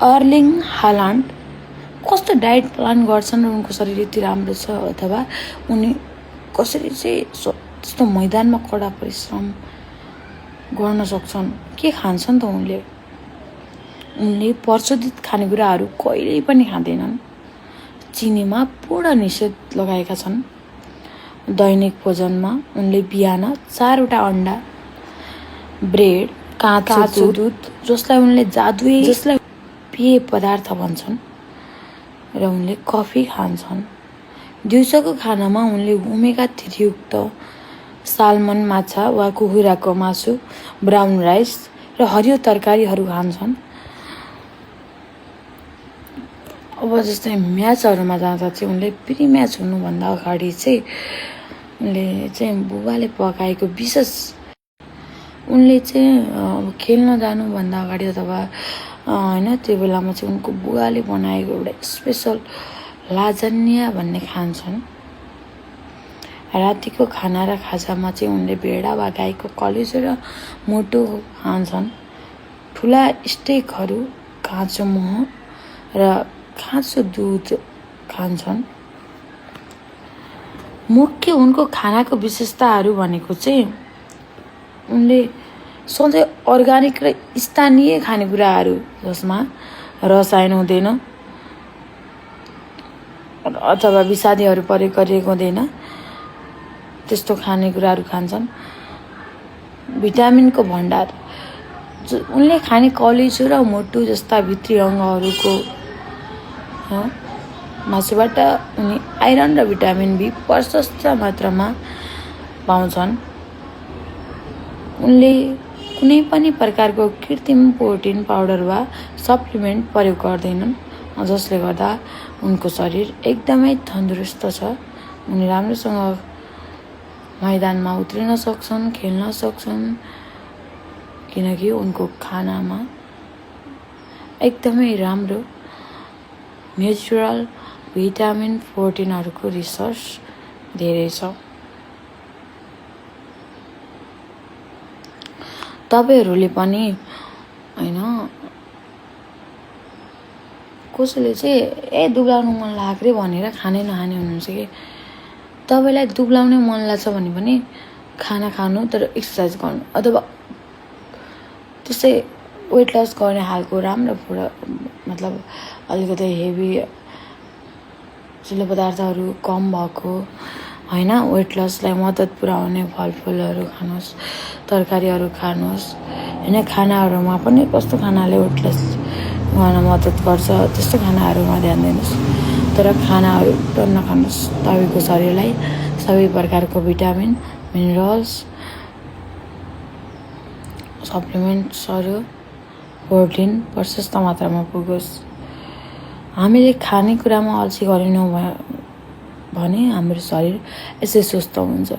अर्लिङ हालान्ड कस्तो diet plan गर्छन् र उनको शरीर यति राम्रो छ, अथवा उनी कसरी चाहिँ त्यस्तो मैदानमा कडा परिश्रम गर्न सक्छन्, के खान्छन् त उनले प्रशोधित खानेकुराहरू कहिल्यै पनि खाँदैनन्। चिनीमा पूर्ण निषेध लगाएका छन्। दैनिक भोजनमा उनले बिहान 4वटा अन्डा, ब्रेड, काँचो दुध, जसलाई उनले जसलाई पेय पदार्थ भन्छन्, र उनले कफी खान्छन्। दिउँसोको खानामा उनले ओमेगा 3 युक्त साल्मन माछा वा कुखुराको मासु, ब्राउन राइस र हरियो तरकारीहरू खान्छन्। अब जस्तै म्याचहरूमा जाँदा चाहिँ उनले प्री म्याच हुनुभन्दा अगाडि चाहिँ उनले चाहिँ बुबाले पकाएको विशेष, उनले चाहिँ खेल्न जानुभन्दा अगाडि अथवा होइन त्यो बेलामा चाहिँ उनको बुवाले बनाएको एउटा स्पेसल लाजानिया भन्ने खान्छन्। रातिको खाना र खाजामा चाहिँ उनले भेडा वा गाईको कलेजो र मोटो खान्छन्। ठुला स्टेकहरू, काँचो मह र काँचो दुध खान्छन्। मुख्य उनको खानाको विशेषताहरू भनेको चाहिँ उनले सधैँ अर्ग्यानिक र स्थानीय खानेकुराहरू, जसमा रसायन हुँदैन अथवा विषादीहरू प्रयोग गरिएको हुँदैन, त्यस्तो खानेकुराहरू खान्छन्। भिटामिनको भण्डार, उनले खाने कलेजो र मोटु जस्ता भित्री अङ्गहरूको मासुबाट उनी आइरन र भिटामिन बी प्रशस्त मात्रामा पाउँछन्। उनले कुनै पनि प्रकारको कृत्रिम प्रोटिन पाउडर वा सप्लिमेन्ट प्रयोग गर्दैनन्, जसले गर्दा उनको शरीर एकदमै तन्दुरुस्त छ। उनी राम्रोसँग मैदानमा उत्रिन सक्छन्, खेल्न सक्छन्, किनकि उनको खानामा एकदमै राम्रो नेचुरल भिटामिन प्रोटिनहरूको रिसोर्स धेरै छ। तपाईँहरूले पनि होइन, कसैले चाहिँ दुब्लाउनु मन लाग्यो भनेर खानै नखाने हुनुहुन्छ कि तपाईँलाई दुब्लाउने मन लाग्छ भने पनि खाना खानु, तर एक्सर्साइज गर्नु, अथवा त्यसै वेट लस गर्ने खालको राम्रो मतलब अलिकति हेभी चिल्लो पदार्थहरू कम भएको होइन, वेट लसलाई मद्दत पुर्याउने फलफुलहरू खानुहोस्, तरकारीहरू खानुहोस् होइन। खानाहरूमा पनि कस्तो खानाले वेट लस गर्न मद्दत गर्छ त्यस्तो खानाहरूमा ध्यान दिनुहोस्, तर खानाहरू टन्न खानुहोस्। तपाईँको शरीरलाई सबै प्रकारको भिटामिन, मिनरल्स, सप्लिमेन्ट्सहरू, प्रोटिन प्रशस्त मात्रामा पुगोस्। हामीले खानेकुरामा अल्छी गरेनौँ भने हाम्रो शरीर यसै स्वस्थ हुन्छ।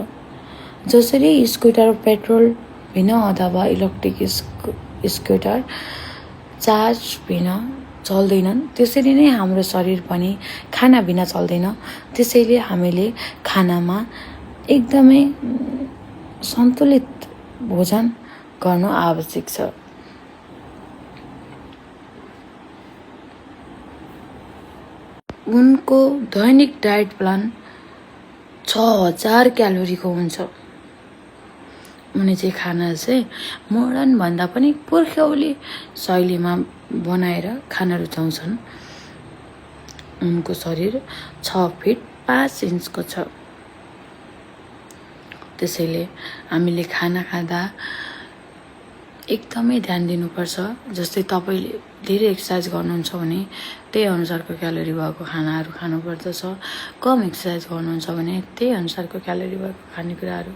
जसरी स्कुटर पेट्रोल बिना अथवा इलेक्ट्रिक स्कुटर चार्ज बिना चल्दैनन्, त्यसरी नै हाम्रो शरीर पनि खाना बिना चल्दैन। त्यसैले हामीले खानामा एकदमै सन्तुलित भोजन गर्नु आवश्यक छ। उनको दैनिक डाइट प्लान 6000 क्यालोरीको हुन्छ। उनी चाहिँ खाना चाहिँ मोडर्न भन्दा पनि पुर्ख्यौली शैलीमा बनाएर खान रुचाउँछन्। उनको शरीर 6 फिट 5 इन्चको छ। त्यसैले हामीले खाना खाँदा एकदमै ध्यान दिनुपर्छ। जस्तै तपाईँले धेरै एक्सर्साइज गर्नुहुन्छ भने त्यही अनुसारको क्यालोरी भएको खानाहरू खानुपर्दछ। कम एक्सर्साइज गर्नुहुन्छ भने त्यही अनुसारको क्यालोरी भएको खानेकुराहरू,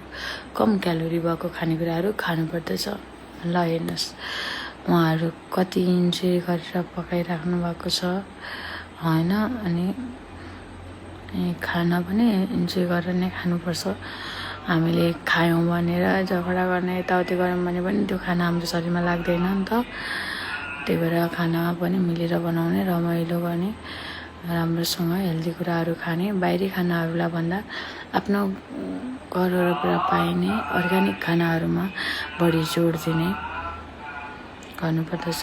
कम क्यालोरी भएको खानेकुराहरू खानुपर्दछ। ल हेर्नुहोस् उहाँहरू कति इन्जोय गरेर पकाइराख्नु भएको छ होइन। अनि खाना पनि इन्जोय गरेर नै खानुपर्छ। हामीले खायौँ भनेर झगडा गर्ने यताउति गऱ्यौँ भने पनि त्यो खाना हाम्रो शरीरमा लाग्दैन नि त। त्यही भएर खानामा पनि मिलेर बनाउने, रमाइलो गर्ने, राम्रोसँग हेल्दी कुराहरू खाने, बाहिरी खानाहरूलाई भन्दा आफ्नो घर वरपर पाइने अर्ग्यानिक खानाहरूमा बढी जोड दिने गर्नुपर्दछ।